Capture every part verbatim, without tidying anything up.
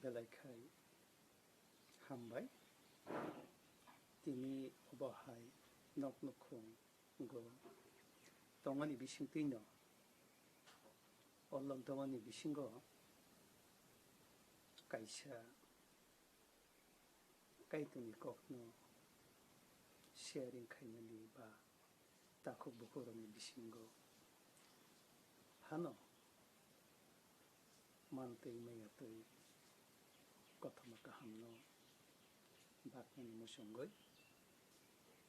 Belai khai hambai. Tini obo hai nok nukhungo tongmani bisingtwino, o lockdown ni bisingo kaisa Kaitorni kokno sharing khainani ba takhuk bukhukrokni bisingo phano mantwi mayatwi kothoma kahamno baknani muchungwi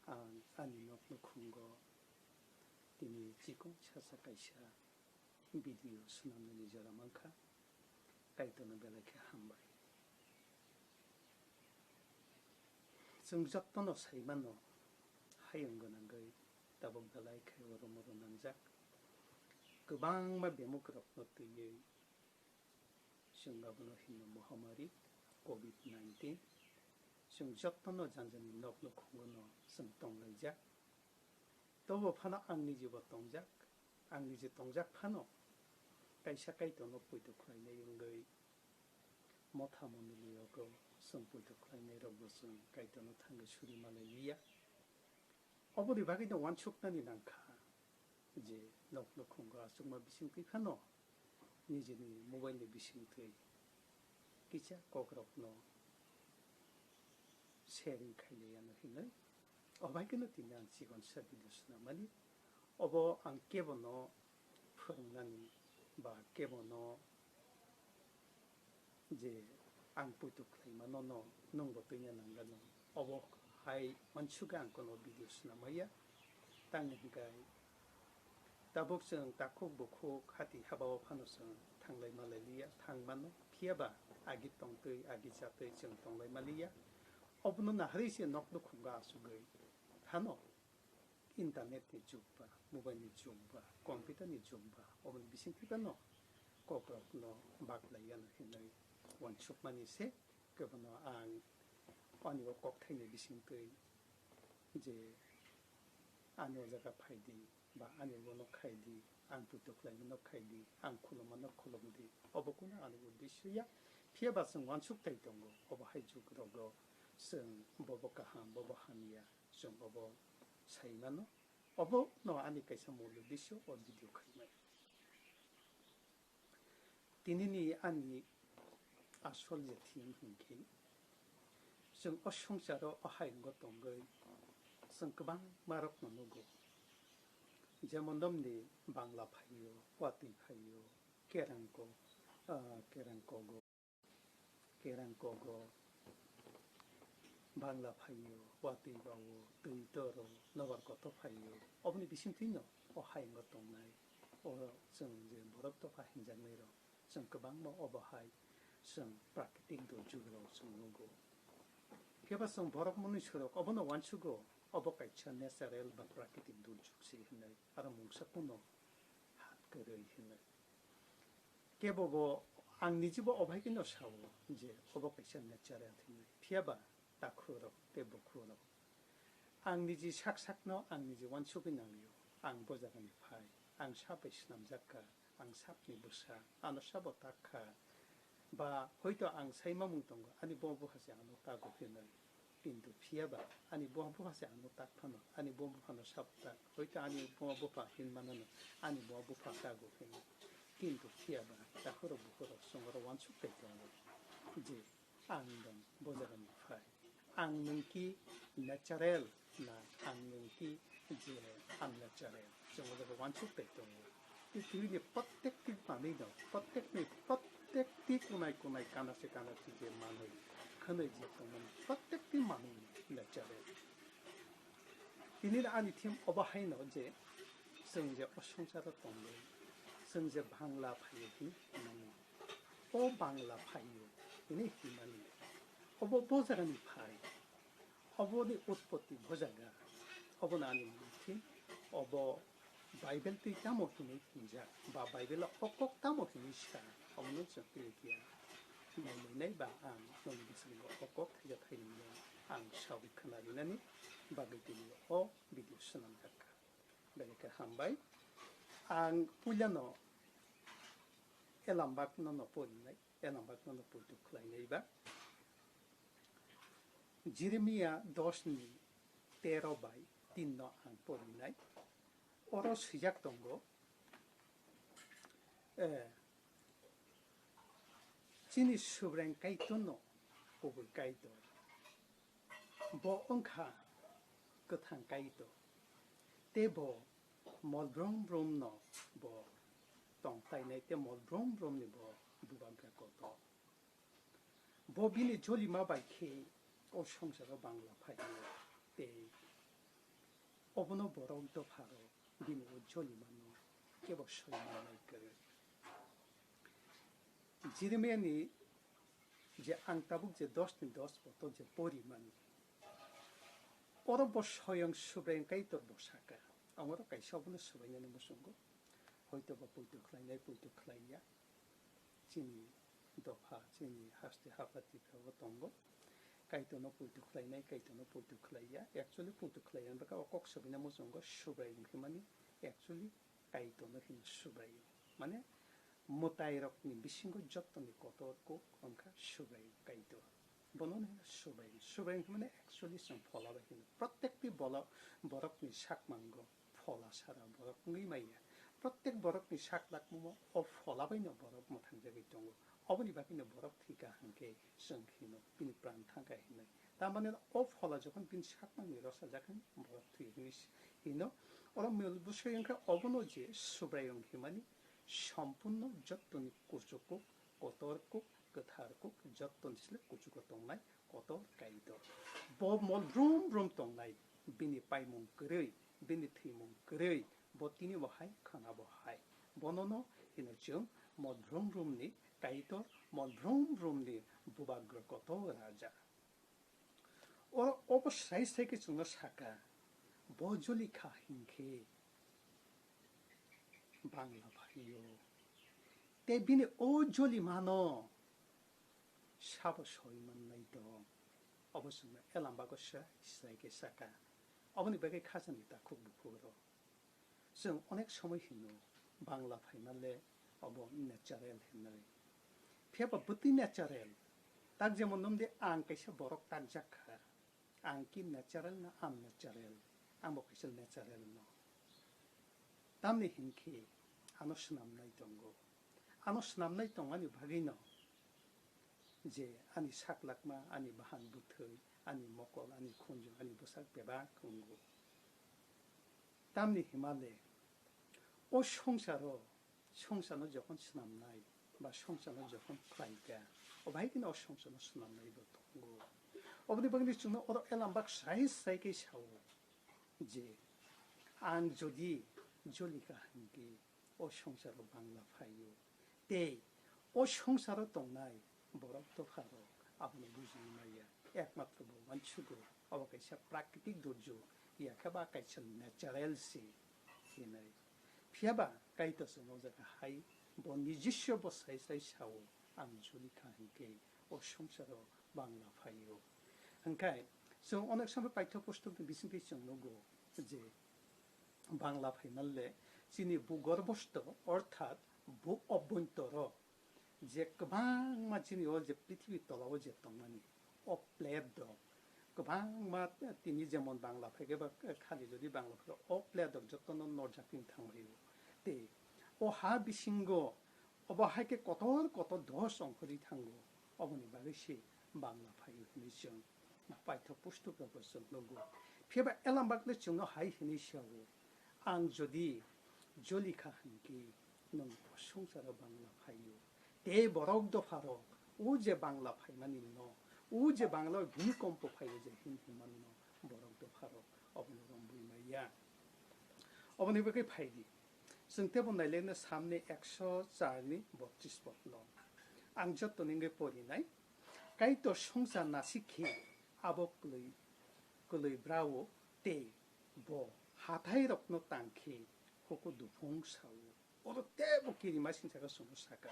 ang ani nok nukhungo tini chikon sasa kaisa video swnamnani jora mankha. Kaitorno belai khe hambai. Chwng jotono sai mano, hayung gwnangwi tabuk belai khe oro moro nangjak. Kwbangma bemukrokno twiwi chwng abono hino mohamari covid nineteen. Chwng jotono janjani nok nukhungono chwng tonglaijak. Tobo phano ang nijibo tongjak. Ang nije tongjak phano kaisa Kaitorno poito khlainai wngwi motha mondoli rogo chwng poito khlainai rokbo chwng Kaitorno thangwi suri malai liya. Oboni bagwino uansuknani nangkha je nok nukhungo achukma bisingtwi phano nijini mobile ni bisingtwi kisa kokrokno sharing khailaiya no hinwi. Obo hai kheno tini ang chikon sa video swnamani. Obo ang kebono phwrwngnani ba kebono je ang poito khlaima nono nwngbo twiya nangano. Obo hai uansukha ang kono video swnamaya. Tamni hwnkhe tabuk chwng takhuk bukhuk hati habao phano chwng thanglai malai liya, thang mano. Phiya ba agi tongtwi, agi chatwi chwng tonglai maliya. Obono naharwi se nok nukhungo achugwi phano internet ni jug ba, mobile ni jug ba, computer ni jug ba, oboni bisingtwi phano kokrokno baklai yano hinwi uansukmani se kebono ang ani o kokthaini bisingtwi je ani o jaga phai di, ba ani bono khai di, ang poito khlaimano khai di, ang khulumano khulum di, obo kunu ani uddesyo ya. Phiya ba chwng uansuk tai tongo, obo hai jug rogo chwng bobo kaham, bobo hamya, chwng obo sai mano. Obo no ani kaisa mul uddesyo o video khaimani. Tinini ani asol je theme hwnkhe, chwng o swngcharo o hayungo tongwi chwng kwbangma rokno nugo. Jemon domni Bangla phaio, watwi phaio, kerangko, ah, kerangkogo, kerangkogo, Bangla phaio, watwi bao, twi toro, nobar kotor phaio. Oboni bisingtwino o hayungo tongnai, o chwng je borok tokha hinjaknai rok, chwng kwbangma obo hai chwng prakritik durjog rok chwng nugo. Khe ba chwng borok mwnwi swrwk obono uansugo, obo kaisa natural ba prakritik durjog se hinwi, aro mungsa kuno hat kwrwi hinwi. Kebo bo ang nijibo obo hai kheno sao je obo kaisa natural hinwi. Phiya ba takhuk rok tei bukhuk rok ang niji sak sakno ang niji uansugwi nanglio. Ang bo jagani phai, ang sabai swnamjak kha, ang sakni bwsa, ano sabo tak kha. Ba hoito ang sai mamung tongo, ani buma bupha se ano tago hinwi. Kintu phiya ba ani buma bupha se ano tak phano, ani buma buphano sabo tak. Hoito ani buma bupha hin manano, ani buma bupha tago hinwi. Kintu phiya ba takhuk rok bukhuk rok chwng oro uansuk tai tongo je ang dong bo jagani phai. Ang nwng ki natural na ang nwng ki je unnatural? Chwng o jaga uansuk tai tongo. Prithibi ni prottekti manwi no, prottekni, prottekti kunai kunai kana se kana se je manwi khwnwi je tongmani prottekti manwi natural. Tini ani theme obo hai no je chwng je o swngcharo tongwi chwng je Bangla phaio hinwi hwnmani. O Bangla phaio hinwi hwnmani. Obo bo jagani phai. Oboni utpotti bo jaga. Obono ani mungthi. Obo Bible twi tamo hinwi hwnjak. Ba Bible o o kok tamo hinwi sa. Obono chwng twi khe ya. Nailainai ba ang noni bisingo o kok thaija thaini mano ang sawi khwna rinani bagwi tini o video swnamjak kha. Belai khe hambai. Ang puilano Elambakno no porinai, Elambakno no poito khlainai ba. Jeremia dos ni tero bai tin no ang porinai. Oro swijak tongo, eh, chini Subraiyung Kaitorno kubui Kaitor. Bo wngkha kwthang Kaitor. Tei bo mol brum brum no bo tong khlainai, tei mol brum brum ni bo bubagra kotor. Bo bini jolima bai khe o songsaro bangla phaio, tei obono borok dopharo bini o jolimano kebo soi manlai kwrwi. Jeremiani je ang tabuk je dos ni dos poto je pori mani, oro bo soyang Subraiyung Kaitor bo saka, ang oro kaisa obono swbainani muchungo, hoito ba poito khlainai, poito khlaiya. Chini dopha, chini haste hapha Tripura o tongo. Kaitorno poito khlainai, Kaitorno poito khlaiya. Actually, poito khlaiya hwnba khe o kok swbaina muchungo Subraiyung hwnmani. Actually, Kaitorno hino Subraiyung. Mane, mwtairokni bisingo jottoni kotor kok wngkha Subraiyung Kaitor. Bono hino Subraiyung. Subraiyung hwnmani actually chwng phola bai hino. Protekti bolo-, borokni sakmango phola sara borok wngwi maya. Protek borokni sak lakmamo o phola baino borok mwthangjagwi tongo. Oboni bagwino borok thwikha hwnkhe chwng hino bini pran thangkha hinwi. Tamani o phola jokhon bini sakmangni rosajak hwn borok thwi hwnwi hino. Oro mil bwsai wngkha obono je Subraiyung himani sompurno jottoni kuchukuk, kotorkuk, kwtharkuk jottoni sle kuchugo tongnai kotor Kaitor. Bo mol brum brum tongnai, bini paimung kwrwi, bini thwimung kwrwi, bo tini bo hai, khana bo hai. Bonono hino chwng mol brum brum ni Kaitor, mol brum brum ni bubagra kotor raja. Oro obo sai sai khe chwngno saka, bo joli kha hinkhe bangla phaio. Tei bini o joli mano sabo soi mannai tong. Obo chwngno Elambago sai sai khe saka. Oboni bagwi khajani takhuk bukhuk rw. Chwng onek somoi hino, bangla phaima le obo natural hinwi. Phiya ba bwtwi natural. Tak jemon nwng di ang kaisa borok takjak kha. Ang ki natural na unnatural? Ang bo kaisa natural no. Tamni hinkhe ano swnamnai tongo. Ano swnamnai tongmani bagwino je ani saklakma, ani bahan bwthwi, ani mokol, ani khunju, ani bwsak bebak wngo. Tamni himale o songsaro, songsarno jokhon swnamnai ba songsarno jokhon khlaikha, o bahai kheno o songsarno swnamnai bo tongo. Oboni bagwi chwngno oro Elambak sai sai khe sao je, ang jodi jolikha hinkhe o songsaro bangla phaio. Tei o songsaro tongnai borok dopharok abono bujui maya. Ekmatro bo uansugo, obo kaisa prakritik durjog, ya khe ba kaisa natural se hinwi. Phiya ba Kaitor chwngno o jaga hai bo nijisyo bo sai sai sao, ang joli kha hinkhe o songsaro bangla phaio. Hwnkhe chwng onek somoi paithya pustok ni bisingtwi chwng nugo je, bangla phaimale chini bhugorbosto orthat bu obbontoro je kwbangma chini o je prithibi tolao je tongmani o plate rok kwbangma tini jemon bangla phaikhe ba khali jodi bangla phaikhe o plate rok jotono norjak wng thanglaio. Tei o ha bisingo obo hai khe kotor kotor dos ongkhorwi thango, oboni bagwi se bangla phaio hinwi chwng paithya pustok rokbo chwng nugo. Phiya ba Elambak le chwngno hai hinwi sao, ang jodi joli kha hinkhe nwng bo songsaro bangla phaio. Tei borok dopharok o je bangla phaimani no, o je bangla bhumikompo phaio je hin hinmani no borok dopharok obono rombui maya. Oboni bagwi phaidi. Chwng tebo nailai no Samni ekso char ni botris potno. Ang joto ningwi porinai. Kaitor songsar nasik khe abo kwlwi, kwlwi brao tei bo hathairokno tang khe huku duphung sao. Oro tebo kirima singsa khe chwngno saka.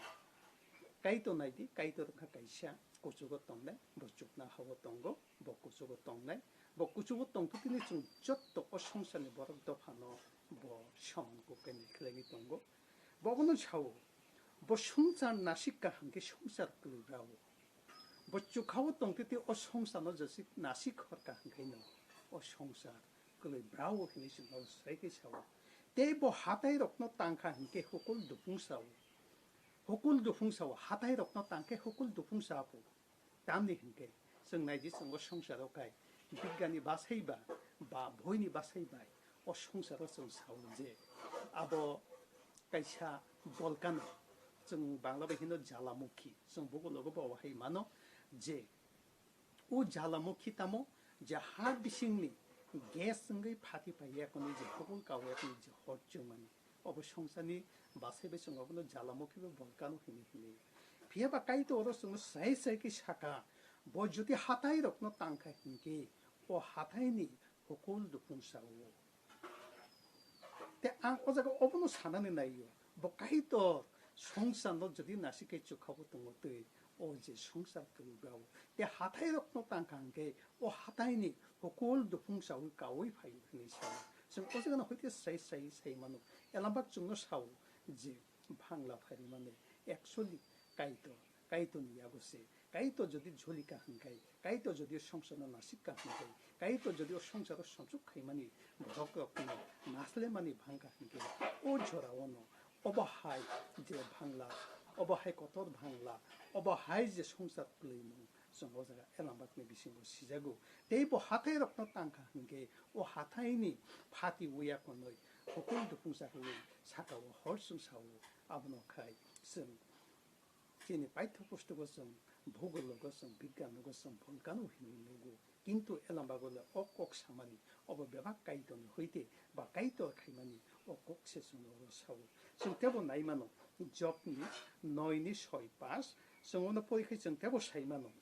Kaitor naidi, Kaitor wngkha kaisa, kuchugo tongnai, bo chukna hao tongo, bo kuchugo tongnai, bo kuchugo tongtwtwini chwng jotto o songsarni borok dophano bo samung kukhe nai khlaiwi tongo. Bobono sao, Bo swngchar nasik kaham khe swngchar kwlwi brao. Bo chukhao tongtwi twi o swngcharno josik nasik hor kaham khe no o swngchar kwlwi brao hinwi chwngno sai khe sao. Tei bo hatairokno tangkha hinkhe hukul dupung sao. Hukul dupung sao, hatairokno tangkhe hukul dupung sao. Tamni hinkhe chwng naidi chwng o swngcharo kai bigyani basai ba, ba boini basai bai o swngcharo chwng sao je abo kaisa volcano, chwng Bangla bai hino jalamukhi, chwng bukulogo bo hai mano je o jalamukhi tamo je ha bisingni gas wngwi phati paiya kwnwi je hukul kawiya kwnwi je hor chwngmani. Obo swngcharni basai bai chwng obono jalamukhi bo volcano hini hini. Phiya ba Kaitor oro chwngno sai sai khe saka, bo jodi hatairokno tangkha hinkhe o hataini hukul dupung sao. Te ang o jaga obono sanani naio, bo Kaitor swngcharno jodi nasik khe chukhabo tongo twi, o je swngchar kwrwi bao te hatairokno tangkha hinkhe o hataini hukul dupung saui kaui phaio hinwi sao. Chwng o jagano hoite sai sai sai mano. Elambak chwngno sao je Bangla pharimani actually Kaitor, Kaitorni yago se. Kaitor jodi jholika hinkhe, Kaitor jodi swngcharno nasik ka hinkhe, Kaitor jodi o swngcharo somsok khaimani borok rokno naslemani bangkha hinkhe, o jorao no obo hai je Bangla, obo hai kotor Bangla, obo hai je swngchar kwlwimung, chwng o jaga Elambakni bisingo sijago. Tei bo hatairokno tangkha hinkhe, o hataini phati uya konwi hukul dupung chakwi sakao hor chwng sao. Abono khai chwng chini paitho pustogo chwng, bhugologo chwng, bigyanogo chwng, volcano hinwi nugo. Kintu Elambago le o kok samani, obo bebak Kaitorni hoite ba Kaitor khaimani o kok se chwngno oro sao. Chwng tebo nai mano, Jobni noini soi pas, chwng ono pori khai chwng tebo sai mano,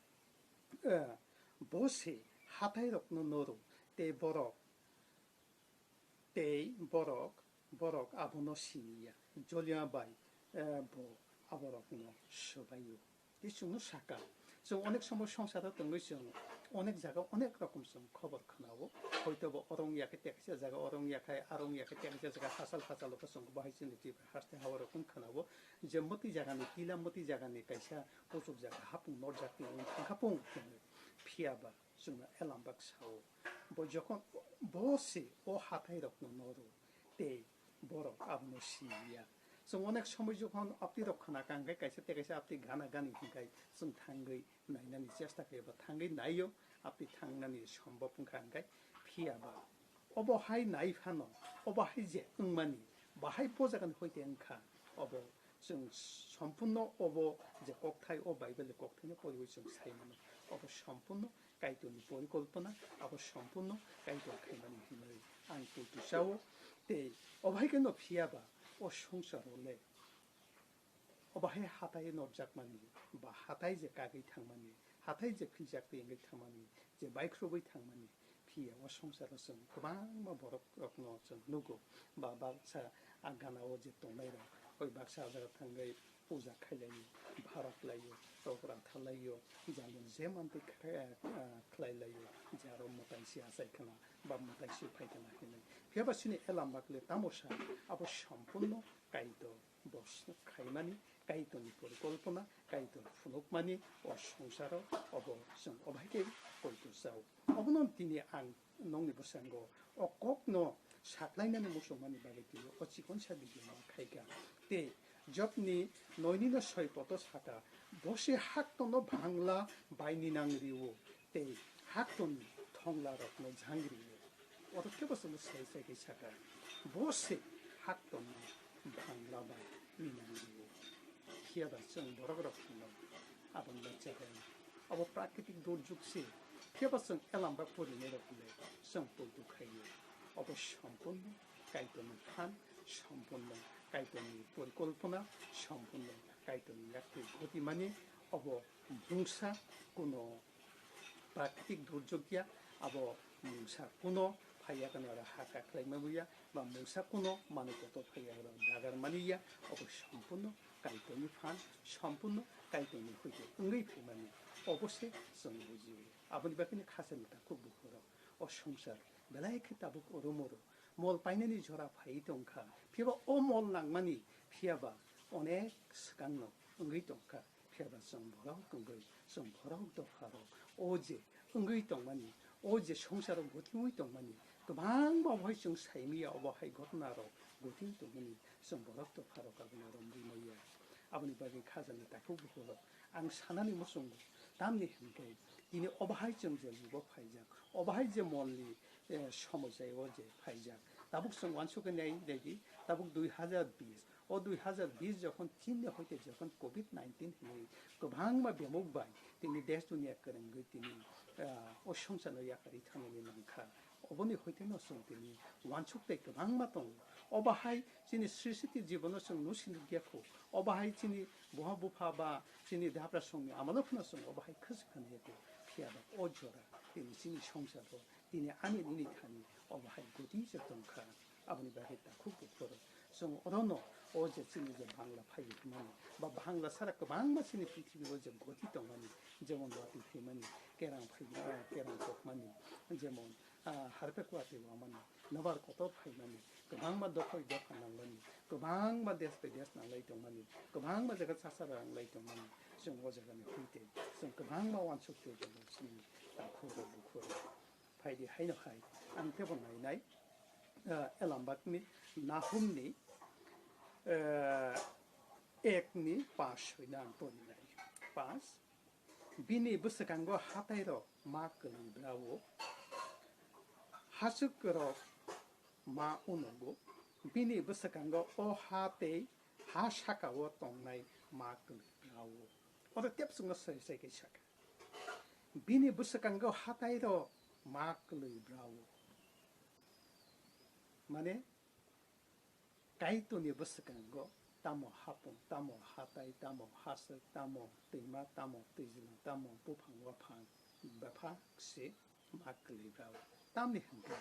eh, bo se hatairokno noro, tei borok, tei borok, borok abono siniya, Jolia bai, eh, bo aborokno swbaio. Tei chwngno saka, chwng onek somoy swngcharo tongwi chwng onek jaga onek rokom chwng khobor khwnao. Hoitobo oro wngya khe tei kaisa jaga oro wngya khai, aro wngya khe tei kaisa jaga hachal hachalo khe chwng bahai chini twi bai haste hawa rokom khwnao. Je mwtwi jagani, tila mwtwi jagani kaisa kuchuk jaga hapung norjakni wng thangkha pung hwnwi. Phiya ba chwngno Elambak sao. Bo jokhon bo se o hatairokno noro, tei borok abono siniya. Chwng onek somoy jokhon aptirok khna ka hwnkhe kaisa tei kaisa apti gana gani hwnkhe chwng thangwi nainani chesta khlai ba thangwi naio, apti thangnani sombhob wngkha hwnkhe. Phiya ba obo hai nai phano, obo hai je wngmani, bahai bo jagani hoite wngkha, obo chwng sompurno obo je kokthai, o Bible ni kokthaino poriwi chwng sai mano, obo sompurno Kaitorni porikolpona, abo sompurno Kaitor khaimani hinwi ang poito chao. Tei obo hai kheno phiya ba o swngcharo le obo hai hatai norjakmani ba hatai je kagwi thangmani, hatai je philjak twi wngwi thangmani, je baikhroui thangmani, phiya o swngcharo chwng kwbangma borok rokno chwng nugo ba baksa a gana o je tongnai rok, oi baksa a jaga thangwi puja khailaiwi, bharok laio, rok ratha laio, jani je mantwi khe-, ah, khlai laio, je aro mwtai si achai khna ba mwtai si phai khna hinwi. Phiya ba chini Elambak le tamo sa, abo sompurno Kaitor bo khaimani, Kaitorni porikolpona, Kaitor phunukmani o swngcharo, obo chwng obo hai khe poito chao. Obono tini ang nokni bwskango o kokno saklainani muchungmani bagwi tini o chikonsa video no khaikha. Tei Jobni noini no soi poto saka, bo se haktorno bhangla bai ninang rio, tei haktorni thongla rokno jang rio. Oro kebo chwngno sai sai khe saka, bo se haktorno bhangla bai ninang rio. Phiya ba chwng borok rok phano aboni bacha khe abo prakritik durjuk se. Phiya ba chwng Elambak porinai rok le chwng poito khaio. Obo sompurno Kaitorni phan, sompurno Kaitorni porikolpona, sompurno Kaitorni yaktwi ghotimani. Obo mungsa kuno prakritik durjuk ya, abo mungsa kuno phaiya kano aro ha kaklaima ya, ba mungsa kuno manwi kotor phaiya aro dagar mani ya, obo sompurno Kaitorni phan, sompurno Kaitorni hoite wngwi phaimani, obo se chwng bujio. Aboni bagwino khachani takhuk bukhuk rok o swngchar belai khe tabuk oro moro mol painani jora phaiwi tongkha, phiya ba o mol nangmani, phiya ba onek swkangno wngwi tongkha. Phiya ba chwng borok wngwi, chwng borok dopharok o je wngwi tongmani, o je songsaro gutiwi tongmani, kwbangma obo hai chwng saimanya, obo hai ghotnarok gutiwi tongmani chwng borok dopharok abono romwi maya. Aboni bagwi khajani takhuk bukhurok ang sanani muchungo, tamni hwnkhe tini obo hai chwng je jugo phaijak, obo hai je molni, eh, somojai o je phaijak, tabuk chwng uansukwi nai naidi, tabuk dui hazar bis, o dui hazar bis jokhon chini hoite jokhon covid nineteen hinwi kwbangma bemuk bai tini desh duniya kwrwngwi tini, ah, o songsarno yakarwi thangnani nangkha. Oboni hoiteno chwng tini uansuk tei kwbangma tongo. Obo hai chini srishti jibono chwng nusi nukya kho. Obo hai chini buha bupha ba chini dapra songni amalo phano chwng obo hai khwchwk khanaya kho. Phiya ba o jora tini chini songsaro tini ani nini thani obo hai goti se tongkha. Aboni bagwi takhuk bukhurok chwng orono o je chini je Bangla phaiwi hwnmani ba Bangla sara kwbangma chini prithibi o je goti tongmani, jemon watwi phaimani, kerang phaimani, kerang kokmani, jemon, ah, harpek watwi wamani, nobar kotor phaimani, kwbangma dophai dopha nanglani, kwbangma desh bai desh nanglai tongmani, kwbangma jaga chasara nanglai tongmani, chwng o jagani hoite chwng kwbangma uansuk twi tongo chini takhuk bukhurok. Phaidi haino hai, ang tebo nainai, eh, Elambakni Nahumni, eh, ekni pas hoino ang porinai. Pas, bini bwswkango hatairok ma kwlwi brao, haswkrok ma unugo, bini bwswkango o ha tei ha sakao tongnai ma kwlwi brao. Oro tep chwngno sai sai khe sakha. Bini bwswkango hatairok ma kwlwi brao. Mane, Kaitorni bwswkango tamo hapung, tamo hatai, tamo haswk, tamo twima, tamo twijlang, tamo buphang waphang, bebak se ma kwlwi brao. Tamni hwnkhe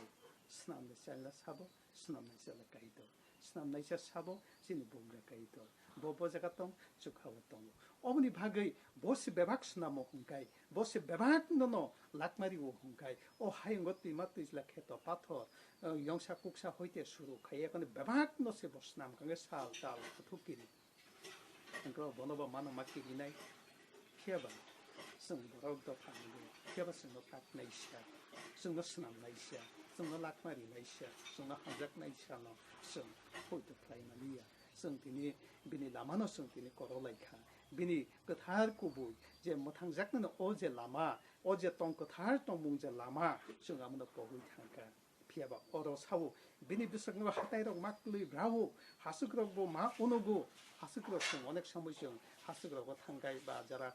swnamnai chwla sabo, swnamnai chwla Kaitor. Swnamnaisa sabo chini bugra Kaitor. Bo bo jaga tong, chukhao tongo. Oboni bagwi bo se bebak swnamo hwnkhai, bo se bebak nono lakmari o hwnkhai, o hayungo twima twijla kheto pathor, eh, yongsa kuksa hoite suru khai, ekoni bebak no se bo swnam kangkhe sal tal kuthuk kiri. Hwnkhe bono bo mano ma kirinai. Phiya ba chwng borok dopha nugwi, phiya ba chwngno kaknaisa, chwngno swnamnaisa, chwngno lakma rinaisa, chwngno hamjaknaisano chwng poito khlai maliya. Chwng tini bini lamano chwng tini korok lai kha. Bini kwthar kubui je mwthangjaknani o je lama, o je tong kwthar tongmung je lama, chwng abono pogwi thang kha. Phiya ba oro sao, bini bwskango hatairok ma kwlwi brao, haswkrokbo ma unugo, haswkrok chwng onek somoi chwng haswkrogo thangkhai ba jara,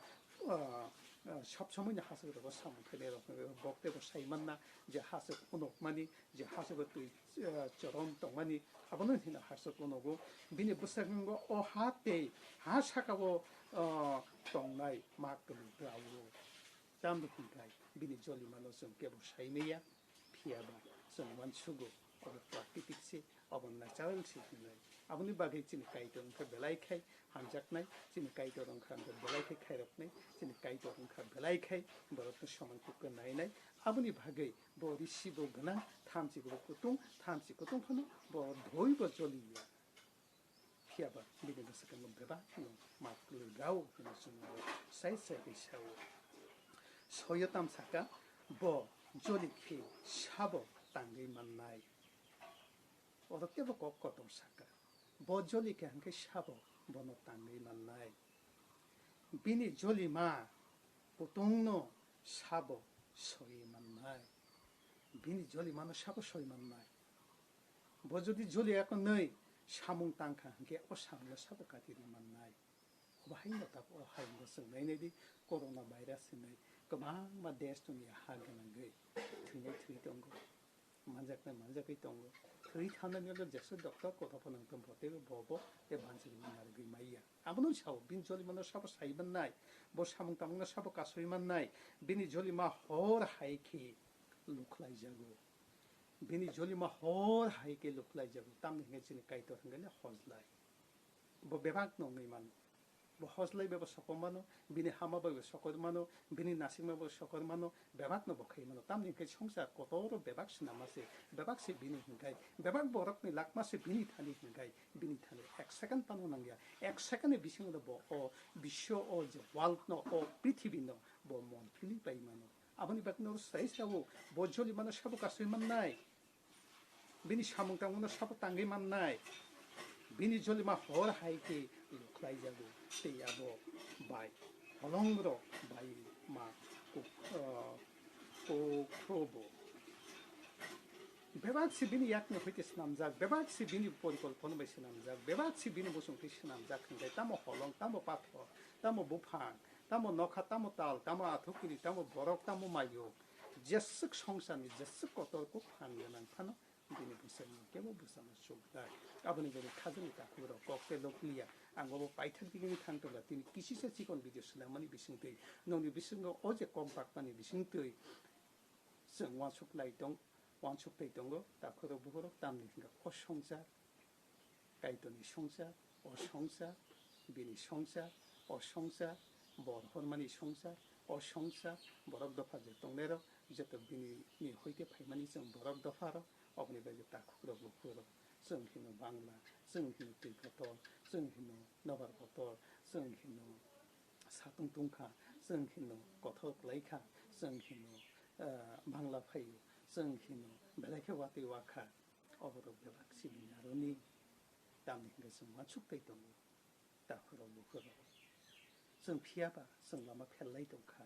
ah, ah, sob somoino haswkrogo samung khainairok bok teibo sai manna je haswk unukmani, je haswkbo twi, ah, chorom tongmani, abono hino haswk unugo. Bini bwskango o ha tei ha sakao, ah, tongnai ma kwlwi brao. Tamni hwnkhai bini jolimano chwng kebo sai maya. Phiya ba chwng uansugo, obo prakitik se, obo natural se hwnwi. Aboni bagwi chini Kaitor wngkha belai khai hamjaknai, chini Kaitor wngkha belai khai khairoknai, chini Kaitor wngkha belai khai borokno soman kukno nainai. Aboni bagwi bo risibo gwnang, thamchigo kutung, thamchi kutung phano bo doi bo joliya. Phiya ba bini bwskango bebakno ma kwlwi brao hwnwi chwng aro sai sai khe sao. Soyo tam saka, bo joli khe sabo tangwi mannai. Oro teibo kok kotor saka, bo joli khe hwnkhe sabo bono tangwi mannai. Bini jolima kutungno sabo soi mannai. Bini jolimano sabo soi mannai. Bo jodi joli ya kwnwi samung tang kha hwnkhe o samungno sabo kati rw mannai. Obo haino tabuk o hayungo chwng nainai di, corona virus hinwi kwbangma desh duniya ha gwnangwi thwinai thwi tongo, manjaknai manjagwi tongo. Thwi thangnani ulo jesa doctor kotha phano wngtong bo teibo bo bo tei banchari narwgwi maya. Abono sao, bini jolimano sabo sai mannai, bo samung tamungno sabo kasui mannai, bini jolima hor hai khe lukhlaijago. Bini jolima hor hai khe lukhlaijago, tamni hwnkhe chini Kaitor hwnkhe le hojlai. Bo bebak no wngwi mano. Bo hojlai bai bo sokor mano, bini hama bai bo sokor mano, bini nasikma bai bo sokor mano, bebak no bo khai mano. Tamni hwnkhe songsa kotor o bebak swnam ma se, bebak se bini hwnkhe, bebak borok ni lakma se bini thani hwnkhe, bini thani ek second tamo nangya, ek second ni bisingo bo o bisho o je world no, o prithibi no bo mon philwi pai mano. Aboni bagwi no sai sao, bo joli mano sabo kasui mannai. Bini samung tangmano sabo tangwi mannai. Bini jolima hor hai khe lukhlaijago, tei abo bai holongrok bai ma kuk-, ah, kukhrobo. Bebak se bini yakni hoite swnamjak, bebak se bini porikolpona bai swnamjak, bebak se bini muchungtwi swnamjak hwnkhe tamo holong, tamo pathor, tamo buphang, tamo nokha, tamo tal, tamo athukiri, tamo borok, tamo mayung, jeswk songsarni jeswk kotor kuk phan gwnang phano bini bwskango kebo bwsano chukdai. Aboni bagwi khajani takhukrok kok tei lok liya. Ang obo paithak digini thang tongla, tini kisisa chikon video swlangmani bisingtwi, nokni bisingo o je kok bakmani bisingtwi chwng uansuk lai tong, uansuk tei tongo, takhukrok bukhurok tamni hwnkha o songsar. Kaitorni songsar, o songsar, bini songsar, o songsar, bor hormani songsar, o songsar, borok dopha je tongnairok, joto bini ni hoite phaimani chwng borok dopharok, oboni bagwi takhukrok bukhurok, chwng hino Bangla, chwng hino twi kotor, chwng hino nobar kotor, chwng hino satung tungkha, chwng hino kothok klaikha, chwng hino, ah, Bangla phaio, chwng hino belai khe watwi wakha. Oborok bebak sibini aroni tamni hwnkhe chwng uansuk tei tongo, takhukrok bukhurok. Chwng phiya ba chwng lama phellai tongkha.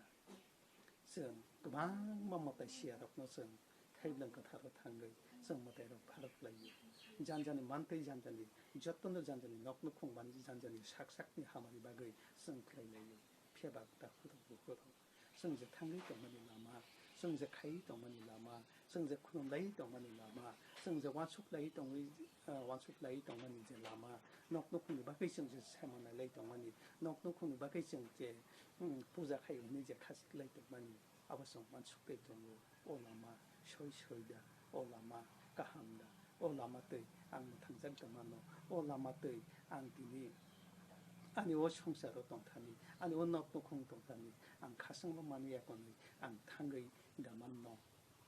Chwng kwbangma mwtai siyarokno chwng thaiblwng kwtharo thangwi chwng mwtairok pharok laio. Janjani mantwi janjani, jotono janjani nok nukhung mani janjani sak sakni hamari bagwi chwng khlai laio. Phiya ba takhukrok bukhurok. Chwng je thangwi tongmani lama, chwng je khaiwi tongmani lama, chwng je khulumlaiwi tongmani lama, chwng je uansuklaiwi tongwi, ah, uansuklaiwi tongmani je lama, nok nukhungni bagwi chwng je saimannailai tongmani, nok nukhungni bagwi chwng je, hmm, puja khai hwnwi je khasiklai tongmani, abo chwng uansuk tei tongo. O lama soi soi da, o lama kaham da, o lama twi ang mwthangjak da mano, o lama twi ang tini ani o songsaro tongthani, ani o nok nukhung tongthani, ang khasangbo mani ya konwi ang thangwi da manno,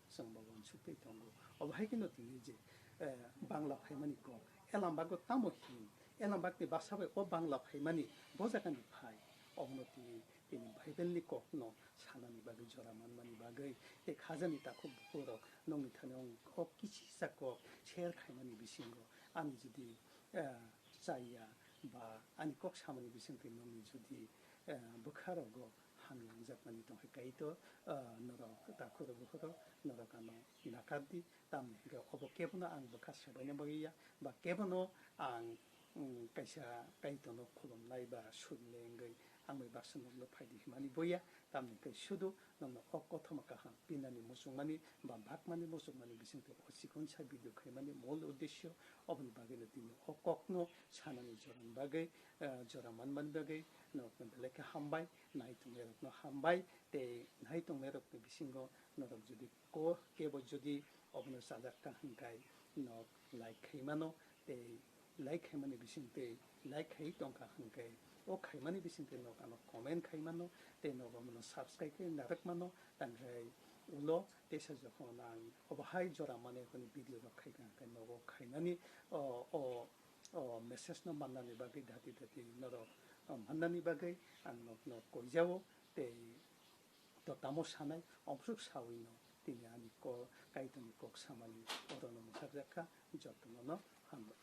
chwng bo uansuk tei tongo. Obo hai kheno tini je, eh, Bangla phaimani kok, Elambakgo tamo hin, Elambakni basa bai o Bangla phaimani bo jagani phai, obono tini, tini Bible ni kokno sanani bagwi, jora manmani bagwi, tei khajani takhuk bukhurok nokni thani o, o kisisa kok share khaimani bisingo ani jodi, eh, chaya ba ani kok samani bisingtwi nokni jodi, eh, bwkha rogo hamya wngjakmani tongkhe Kaitor, eh, norok takhukrok bukhurok norok ano nakardi, tamni hwnkhe obo kebono ang bwkha sobaina bagwi ya ba kebono ang, mm, kaisa Kaitorno khulumnai ba surinai wngwi ang bai baksa nokno phaidi himani bo ya, tamni hwnkhe sudu nokno o kothoma kaham pinani muchungmani ba bakmani muchungmani bisingtwi o chikonsa video khaimani mol uddesyo. Oboni bagwino tini o kokno sanani jorani bagwi, eh, jora manmani bagwi norokno belai khe hambai, nai tongnairokno hambai, tei nai tongnairokni bisingo norok jodi ko kebo jodi obono chajak kha hwnkhe nok like khaimano, tei like khaimani bisingtwi like khai tongkha hwnkhe o khaimani bisingtwi nok ano comment khaimano tei nok abono subscribe khe narwk mano, tangkhai ulo teisa jokhon ang obo hai jora mani hwnwi video rok khaikha hwnkhe nogo khaimani o, o, o message no mannani bagwi dati dati norok, o, mannani bagwi ang nokno koijao tei to tamo sanai, omsuk sawino tini ani ko-, Kaitorni kok samani orono mwthakjak kha, jotono no hambai.